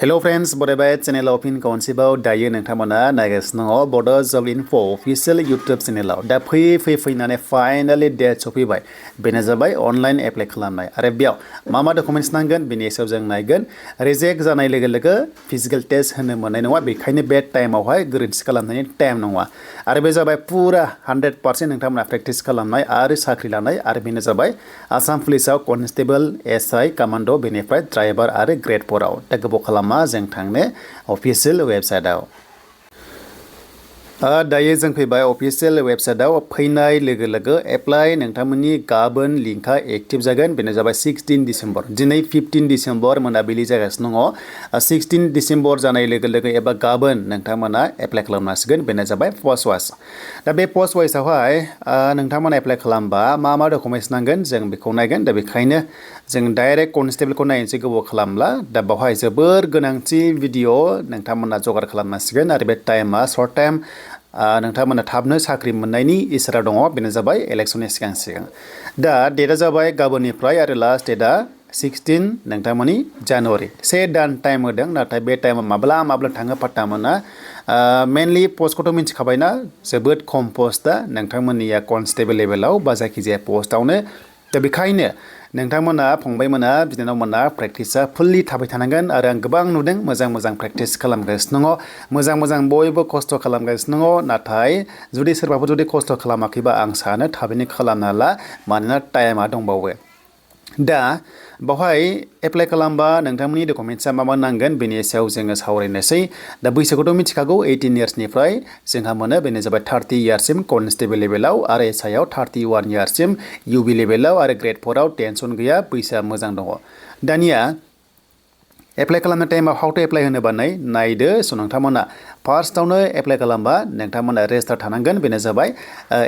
Hello friends, Bodo channel of in Conceivable Dayo Nantamana Nagasno Bodo Job Info official YouTube channel da fैनानै finally date सफैबाय बेनो जाबाय online apply खालामनाय आरो बेयाव मा documents नांगोन बेनि सायाव जों नायगोन reject जानाय लोगो physical test होनो मोननाय नङा बेखायनो बे टाइमावहाय गोरोन्थि खालामनायनि टाइम नङा आरो बे जाबाय पुरा 100% नोंथांमोना प्रेक्टिस खालामनाय आरो साख्रि लानाय आरो बेनो जाबाय आसाम पुलिसाव कनस्टेबल एसआई कमान्ड बेनिफ्राय ड्राइभार आरो ग्रेड 4 आव दा गोबाव खालामा जों थांनो अफिशियेल वेबसाइटआव दायो जों फैबाय अफिशियेल वेबसाइटआव फैनाय लोगो एप्लाइ नोंथांमोननि गाबोन लिंकआ एक्टिभ जागोन बेनो जाबाय 16 डिसेम्बर दिनै 15 डिसेम्बर मोनाबिलि जागासिनो दङ 16 डिसेम्बर जानाय लोगो एबा गाबोन नोंथांमोना एप्लाइ खालामनो हासिगोन बेनो जाबाय पस्ट वाइस दा बे पस्ट वाइसआवहाय नोंथांमोना एप्लाइ खालामबा मा डकुमेन्ट्स नांगोन जों बेखौ नायगोन दा बेखायनो जों डाइरेक्ट कनस्टेबलखौ नायनोसै गोबाव खालामला दा बावहाय जोबोर गोनांथि भिडिअ नोंथांमोना जगार खालामनांसिगोन आरो बे टाइमा सर्ट टाइम नोंथांमोना थाबनो साख्रि मोननायनि इसारा दङ बेनो जाबाय इलेक्सननि सिगां दा डेटआ जाबाय गाबोननिफ्राय आरो लास्ट डेटआ 16 नोंथांमोननि जानुवारि से दान टाइम होदों नाथाय बे टाइमा माब्ला थाङो पात्ता मोना मेनलि पस्टखौथ' मिन्थिखाबायना जोबोद खम पस्टआ नोंथांमोननिया कनस्टेबल लेभेलाव बा जायखिजाया पस्टआवनो दा बेखायनो नोंथांमोना फंबायमोना बिनानावमोना प्रेक्टिसा फुल्लि थाबाय थानांगोन आरो आं गोबां नुदों मोजां प्रेक्टिस खालामगासिनो दङ मोजां बयबो खस्थ' खालामगासिनो दङ नाथाय जुदि सोरबाफोर जुदि खस्थ' खालामाखैबा आं सानो थाबैनो खालामना ला मानोना टाइमा दंबावो दा बावहाय एप्लाइ खालामबा नोंथांमोननि डकुमेन्ट्सआ मा नांगोन बेनि सायाव जोङो सावरायनोसै दा बैसोखौथ' मिथिखागौ 18 इयार्सनिफ्राय जोंहा मोनो बेनो जाबाय 30 इयार्ससिम कनस्टेबल लेभेलाव आरो एसआइआव 31 इयार्ससिम इउबि लेभेलाव आरो ग्रेड 4 आव टेनसन गैया बैसोआ मोजां दङ दानिया एप्लाइ खालामनाय टाइमाव हाउ टु एप्लाइ होनोबा नायदो स' नोंथांमोना फार्स्टआवनो एप्लाइ खालामबा नोंथांमोना रेजिस्टार थानांगोन बेनो जाबाय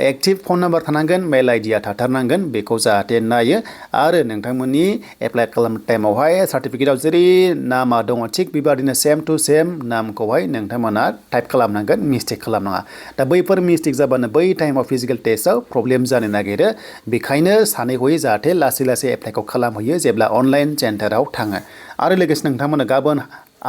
एक्टिभ फन नाम्बार थानांगोन मेल आइडिया थाथारनांगोन बेखौ जाहाथे नायो आरो नोंथांमोननि एप्लाइ खालामनाय टाइमावहाय सार्टिफिकेटआव जेरै नामा दङ थिग बेबादिनो सेम टु सेम नामखौहाय नोंथांमोना टाइप खालामनांगोन मिस्टेक खालामनाङा दा बैफोर मिस्टेक जाबानो बै टाइमाव फिजिकेल टेस्टआव प्रब्लेम जानो नागिरो बेखायनो सानै हयै जाहाथे लासै एप्लाइखौ खालामहैयो जेब्ला अनलाइन सेन्टाराव थाङो आरो लोगोसे नोंथांमोना गाबोन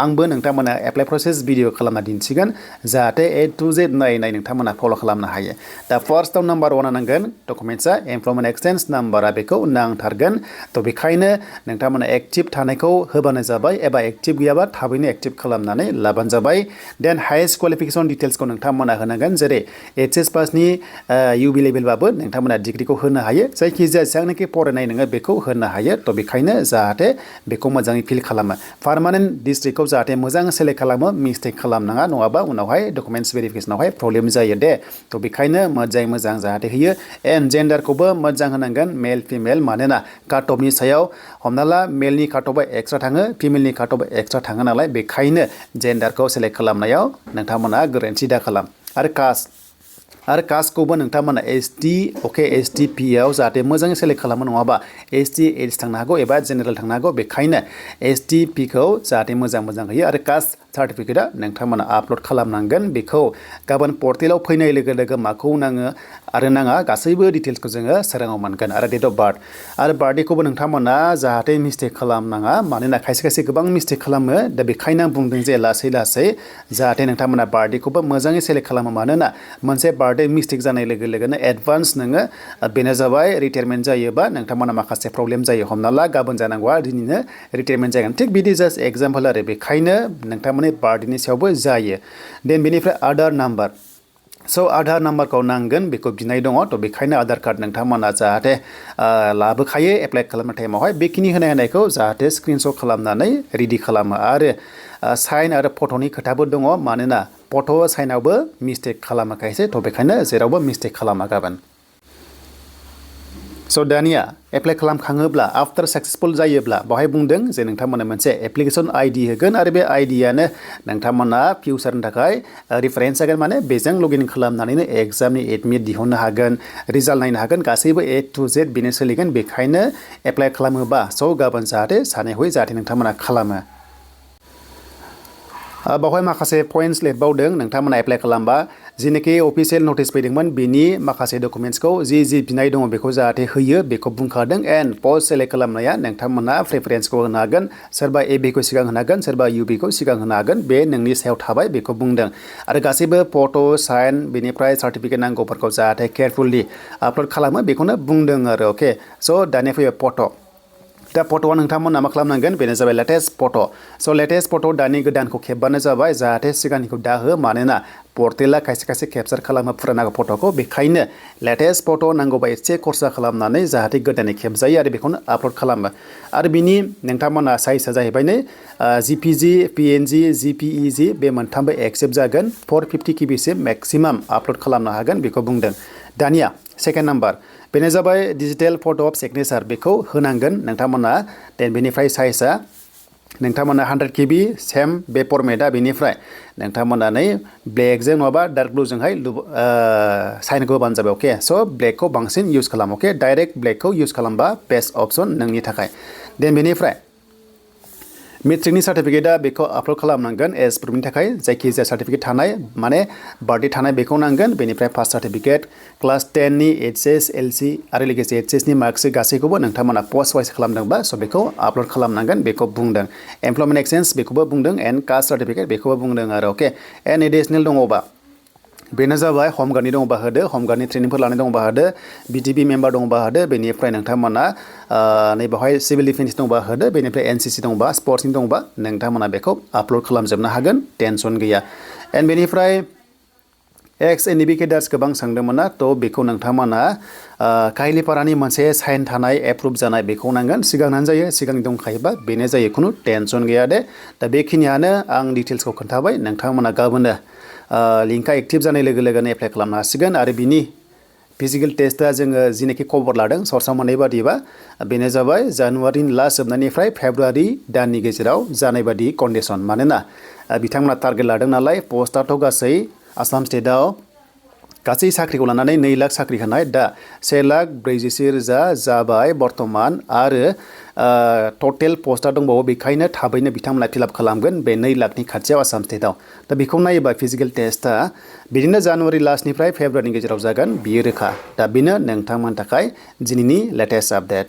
आंबो नोंथांमोना एप्लाइ प्रसेस भिडिअ खालामना दिन्थिगोन जाहाथे ए टु जेड नायै नोंथांमोना फल' खालामनो हायो दा फार्स्टआव नाम्बार 1 नांगोन डकुमेन्ट्सआ एमप्लयमेन्ट एक्सचेन्ज नाम्बारा बेखौ नांथारगोन थ' बेखायनो नोंथांमोना एक्टिभ थानायखौ होबानो जाबाय एबा एक्टिभ गैयाबा थाबैनो एक्टिभ खालामनानै लाबानो जाबाय देन हाइस्ट क्वालिफिकेसन डिटेल्सखौ नोंथांमोना होनांगोन जेरै एचएस पासनि इउबि लेभेलबाबो नोंथांमोना डिग्रिखौ होनो हायो जायखिजाया जेसेबांनाखि फरायनाय नोङो बेखौ होनो हायो थ' बेखायनो जाहाथे बेखौ मोजाङै फिल खालामो पार्मानेन्ट डिस्ट्रिक्टखौ जाहाथे मोजां सेलेक्ट खालामो मिस्टेक खालामनाङा नङाबा उनावहाय डकुमेन्ट्स भेरिफिकेसनावहाय प्रब्लेम जायो दे थ' बेखायनो मोजां जाहाथे होयो एन्ड जेन्डारखौबो मोजां होनांगोन मेल फिमेल मानोना काट अफनि सायाव हमना ला मेलनि काट अफआ एक्सट्रा थाङो फिमेलनि काट अफआ एक्सट्रा थाङो नालाय बेखायनो जेन्डारखौ सेलेक्ट खालामनायाव नोंथांमोना गोरोन्थि दा खालाम आरो कास्टखौबो नोंथांमोना एसटि एसटिपि आव जाहाथे मोजाङै सेलेक्ट खालामो नङाबा एसटि एच थांनो हागौ एबा जेनेरेल थांनो हागौ बेखायनो एसटिपिखौ जाहाथे मोजां होयो आरो कास्ट सार्टिफिकेटआ नोंथांमोना आपल'ड खालामनांगोन बेखौ गाबोन पर्टेलाव फैनाय लोगो माखौ नाङो आरो नाङा गासैबो डिटेल्सखौ जोङो सोराङाव मोनगोन आरो डेट अफ बार्थ आरो बार्थडेखौबो नोंथांमोना जाहाथे मिस्टेक खालामनाङा मानोना खायसे गोबां मिस्टेक खालामो दा बेखायनो आं बुंदों जे लासै जाहाथे नोंथांमोना बार्थडेखौबो मोजाङै सेलेक्ट खालामो मानोना मोनसे बार्थडे मिस्टेक जानाय लोगोनो एडभान्स नोङो बेनो जाबाय रिटायारमेन्ट जायोबा नोंथांमोना माखासे प्रब्लेम जायो हमना ला गाबोन जानांगौआ दिनैनो रिटायारमेन्ट जागोन थिग बिदि जास्ट एग्जाम्पल आरो बेखायनो नोंथांमोननि बार्थडेनि सायावबो जायो देन बेनिफ्राय आधार नाम्बार स' आधार नाम्बारखौ नांगोन बेखौ बिनाय दङ थ' बेखायनो आधार कार्ड नोंथांमोना जाहाथे लाबोखायो एप्लाइ खालामनाय टाइमावहाय बेखिनि होनायखौ जाहाथे स्क्रिनशट खालामनानै रेडि खालामो आरो साइन आरो फट'नि खोथाबो दङ मानोना फट' साइनावबो मिस्टेक खालामो खायसे थ' बेखायनो जेरावबो मिस्टेक खालामा गाबोन स' दानिया एप्लाइ खालामखाङोब्ला आफ्टार साक्सेसफुल जायोब्ला बावहाय बुंदों जे नोंथांमोना मोनसे एप्लिकेसन आइडि होगोन आरो बे आइडियानो नोंथांमोना फिउचारनि थाखाय रिफारेन्स जागोन माने बेजों लगइन खालामनानैनो एग्जामनि एडमिट दिहुननो हागोन रिजाल्ट नायनो हागोन गासैबो ए टु जेड बेनो सोलिगोन बेखायनो एप्लाइ खालामोबा स' गाबोन जाहाथे सानै हयै जाहाथे नोंथांमोना खालामो बावहाय माखासे पइन्ट्स लिरबावदों नोंथांमोना एप्लाइ खालामबा जिनोखि अफिसियेल नटिस फैदोंमोन बिनि माखासे डकुमेन्ट्सखौ जि बिनाय दङ बेखौ जाहाथे होयो बेखौ बुंखादों एन्ड पस्ट सेलेक्ट खालामनाया नोंथांमोना प्रेफारेन्सखौ होनो हागोन सोरबा एबिखौ सिगां होनो हागोन सोरबा इउबिखौ सिगां होनो हागोन बे नोंनि सायाव थाबाय बेखौ बुंदों आरो गासैबो फट' साइन बेनिफ्राय सार्टिफिकेट नांगौफोरखौ जाहाथे केयारफुलि आपल'ड खालामो बेखौनो बुंदों आरो अके स' दानिया फैयो फट' दा फट'आ नोंथांमोना मा खालामनांगोन बेनो जाबाय लेटेस्ट फट' स' लेटेस्ट फट' दानि गोदानखौ खेबबानो जाबाय जाहाथे सिगांनिखौ दाहो मानोना पर्टेला खायसे केपचार खालामो फुराना फट'खौ बेखायनो लेटेस्ट फट' नांगौबा एसे खरसा खालामनानै जाहाथे गोदानै खेबजायो आरो बेखौनो आपल'ड खालामो आरो बिनि नोंथांमोना साइजआ जाहैबाय नै जिपिजि पिएनजि जिपिइजि बे मोनथामबो एक्सेप्ट जागोन 450 केबिसिम मेक्सिमाम आपल'ड खालामनो हागोन बेखौ बुंदों दानिया सेकेन्ड नाम्बार बेनो जाबाय डिजिटेल फट' अफ सिगनेचार बेखौ होनांगोन नोंथांमोना देन बेनिफ्राय साइजआ नोंथांमोना 100 केबि सेम बे फरमेटआ बेनिफ्राय नोंथांमोना नै ब्लेकजों नङाबा डार्क ब्लुजोंहाय साइनखौ होबानो जाबाय अके स' ब्लेकखौ बांसिन इउज खालाम अके डाइरेक्ट ब्लेकखौ इउज खालामबा बेस्ट अप्सन नोंनि थाखाय देन बेनिफ्राय मेट्रिकनि सार्टिफिकेटआ बेखौ आपल'ड खालामनांगोन एज प्रुफनि थाखाय जायखिजाया सार्टिफिकेट थानाय माने बार्थडे थानाय बेखौ नांगोन बेनिफ्राय पास सार्टिफिकेट क्लास 10नि एचएस एलसि आरो लोगोसे एचएसनि मार्कस गासैखौबो नोंथांमोना पस्ट वाइस खालामदोंबा स' बेखौ आपल'ड खालामनांगोन बेखौ बुंदों एमप्लयमेन्ट एक्सचेन्ज बेखौबो बुंदों एन्ड कास्ट सार्टिफिकेट बेखौबो बुंदों आरो अके एन्ड एडिसनेल दङबा बेनो जाबाय हमगार्डनि दङबा होदो हमगार्डनि ट्रेनिंफोर लानाय दङबा होदो बिटिपि मेम्बार दङबा होदो बेनिफ्राय नोंथांमोना नैबावहाय सिभिल डिफेन्स दङबा होदो बेनिफ्राय एनसिसि दङबा स्पर्ट्सनि दङबा नोंथांमोना बेखौ आपल'ड खालामजोबनो हागोन टेनसन गैया एन्ड बेनिफ्राय एक्स इन्डिकेटार्स गोबां सोंदोंमोन ना थ' बेखौ नोंथांमोना काहिलिपारानि मोनसे साइन थानाय एप्रुभ जानाय बेखौ नांगोन सिगांनानो जायो सिगांनि दंखायोबा बेनो जायो खुनु टेनसन गैया दे दा बेखिनियानो आं डिटेल्सखौ खोन्थाबाय नोंथांमोना गाबोनो लिंकआ एक्टिभ जानाय लोगो लोगोनो एप्लाइ खालामनो हासिगोन आरो बिनि फिजिकेल टेस्टआ जोङो जिनोखि खबर लादों सर्सआव मोननाय बादिबा बेनो जाबाय जानुवारिनि लास्ट जोबनायनिफ्राय फेब्रुवारि दाननि गेजेराव जानाय बादि कन्डिसन मानोना बिथांमोना टारगेट लादों नालाय पस्टआथ' गासै आसाम स्टेटआव गासै साख्रिखौ लानानै 2 लाख साख्रि होनाय दा 1,46,000 जाबाय बर्तमान आरो टटेल पस्टआ दंबावो बेखायनो थाबैनो बिथांमोना फिलआप खालामगोन बे 2 लाखनि खाथियाव आसाम स्टेटआव दा बेखौ नायोबा फिजिकेल टेस्टआ बिदिनो जानुवारि लास्टनिफ्राय फेब्रुवारिनि गेजेराव जागोन बियो रोखा दा बेनो नोंथांमोननि थाखाय दिनैनि लेटेस्ट आपडेट